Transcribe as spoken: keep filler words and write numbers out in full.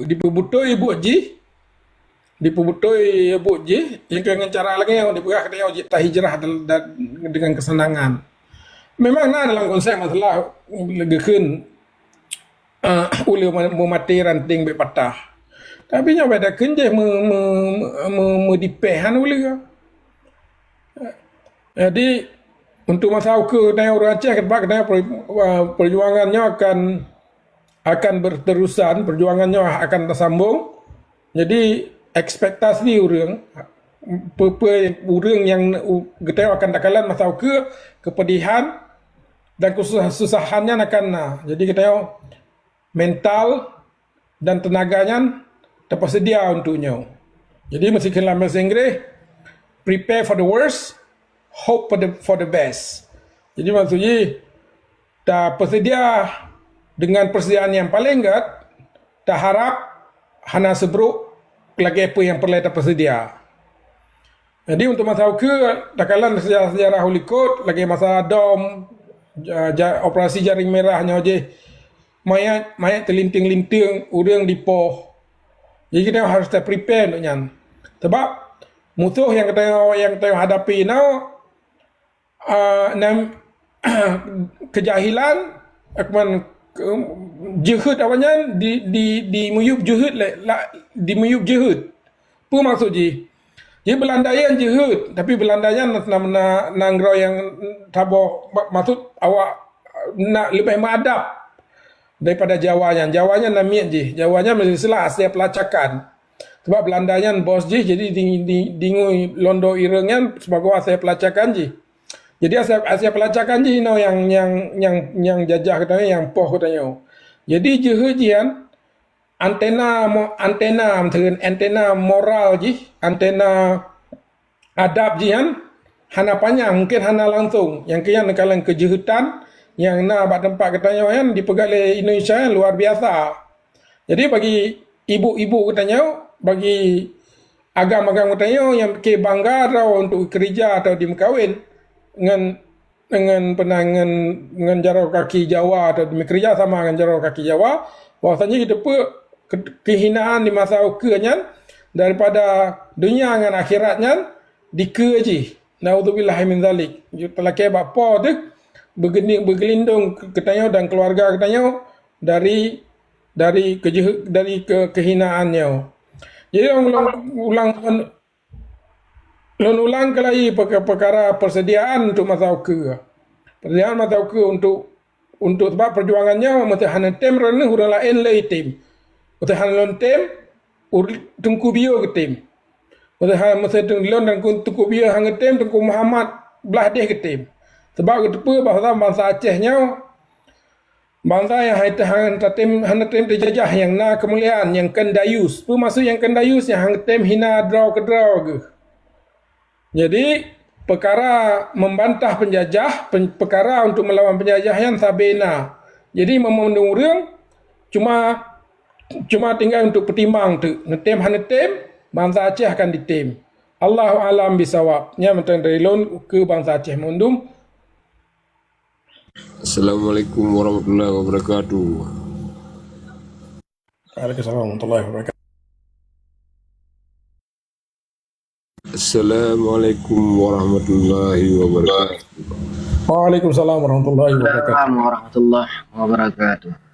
dipeubutôi buet jih, dipeubutôi buet jih, nyang keu ngon cara lagée nyan dipeugah keu tanyoe jih tahijrah dal-, dal-, dengan keuseunangan. Memang na dalam konsep masalah geukheun, eh, ulée meumaté ranting bék patah. Tapi nyoe beda kheun jih me-, me-, me-, meudipéh han ulée. Jadi, untuk masa ukeue tanyoe ureuëng Aceh, keubah tanyoe per-, perjuangan nyoe akan, akan berterusan, perjuangan nyoe akan tersambung. Jadi, ekspektasi ureuëng, peue-peue ureuëng nyang u-, geutanyoe akan takalon masa ukeue, keupedihan dan kesusah-, kesusahan nyan akan na. Jadi, geutanyoe mental dan teunaga nyan tapeuseudia untuk nyoe. Jadi, meusikheun lam bahasa Inggréh, "Prepare for the worst, hope for the, for the best." Jadi, maksud jih, tapeuseudia dengan persediaan nyang paleng gét, taharab hana seubrok lagée peue nyang peureulée tapeuseudia. Jadi, untuk masa ukeue, takalon seujarah-seujarah u likot, lagée masa dom, ja-, ja-, operasi jaring merah nyoe jih, manyét, manyét teulinteung-linteung, ureuëng dipoh. Jadi, geutanyoe harôh ta-prepare untuk nyan. Sabab, musoh nyang geutanyoe, nyang geutanyoe hadapi nyoe, ah, nam-, keujahilan, aku man, ke-, jeuheut awaknyan di, di, dimiyueb jeuheut lé, la-, dimiyueb jeuheut. Peue maksud jih? Jadi Beulanda nyan jeuheut, tapi Beulanda nyan na, na, na, nanggroe nyang saboh, ma-, maksud awak na leubeh meuadab daripada Jawa nyan. Jawa nyan na miet jih. Jawa nyan meusilah asai pelacakan. Sebab Beulanda nyan bos jih, jadi di, di, dingui londo ireueng nyan sibagoe asai pelacakan jih. Jadi asai, asai pelacakan jih inoe nyang, nyang, nyang, nyang jajah geutanyoe, nyang poh geutanyoe. Jadi jeuheut jih nyan antena mo-, antena, meuteun antena moral jih, antena adab jih nyan hana panyang, mungken hana langsong. Nyang keu nyan neukalon keujeuhetan nyang na bak teumpat geutanyoe nyan dipeugah lé Indonesia nyan luar biasa. Jadi bagi ibu-ibu geutanyoe, bagi agam-agam geutanyoe nyang pike bangga droe untuk keurija atau dimeukawen ngon, ngon peunan, ngon, ngon jaroe kaki Jawa atau dimeukeurija sama ngon jaroe kaki Jawa, bahwasanya jiteupeue ke-, keuhinaan di masa ukeue nyan daripada dunia ngon akhirat nyan dikeue jih. Naudzubillahi min dzalik. Teulakée bak Po teuh beugeuning, beugeulindong geutanyoe dan keuluwarga geutanyoe dari, dari keujeuhe-, dari ke-, keuhinaan nyoe. Jadi lôn, lôn ulang, lôn ulang keulai peuka-, peukara persediaan untuk masa ukeue. Persediaan masa ukeue untuk, untuk sebab perjuangan nyoe meusé hana tem droeneuh ureuëng laén le item. Meusé hana lôn tem, ur-, Teungku Bio geutem. Meusé ha-, meusé Teung-, lôn dan Teungku Bio han geutem, Teungku Muhammad blah deh geutem. Sebab geuteupeue bahwa bansa Aceh nyoe bansa nyang hai-, han tatem, hana tem teujajah, nyang na keumuliaan, nyang kon dayus. Peue maksud nyang kon dayus? Nyang han geutem hina droe keudroe geuh. Jadi, peukara membantah penjajah, pen-, peukara untuk melawan penjajah nyan sabe na. Jadi, meumandum ureuëng cuma, cuma tinggai untuk peutimang teuk. Neutem hana tem, bansa Aceh akan ditem. Allahu a'lam bisawab. Nyan mantong dari lôn keu bansa Aceh mandum. Assalamualaikum warahmatullahi wabarakatuh. Waalaikumsalam warahmatullahi wabarakatuh. Assalamualaikum warahmatullahi wabarakatuh. Waalaikumsalam warahmatullahi wabarakatuh. Assalamualaikum warahmatullahi wabarakatuh.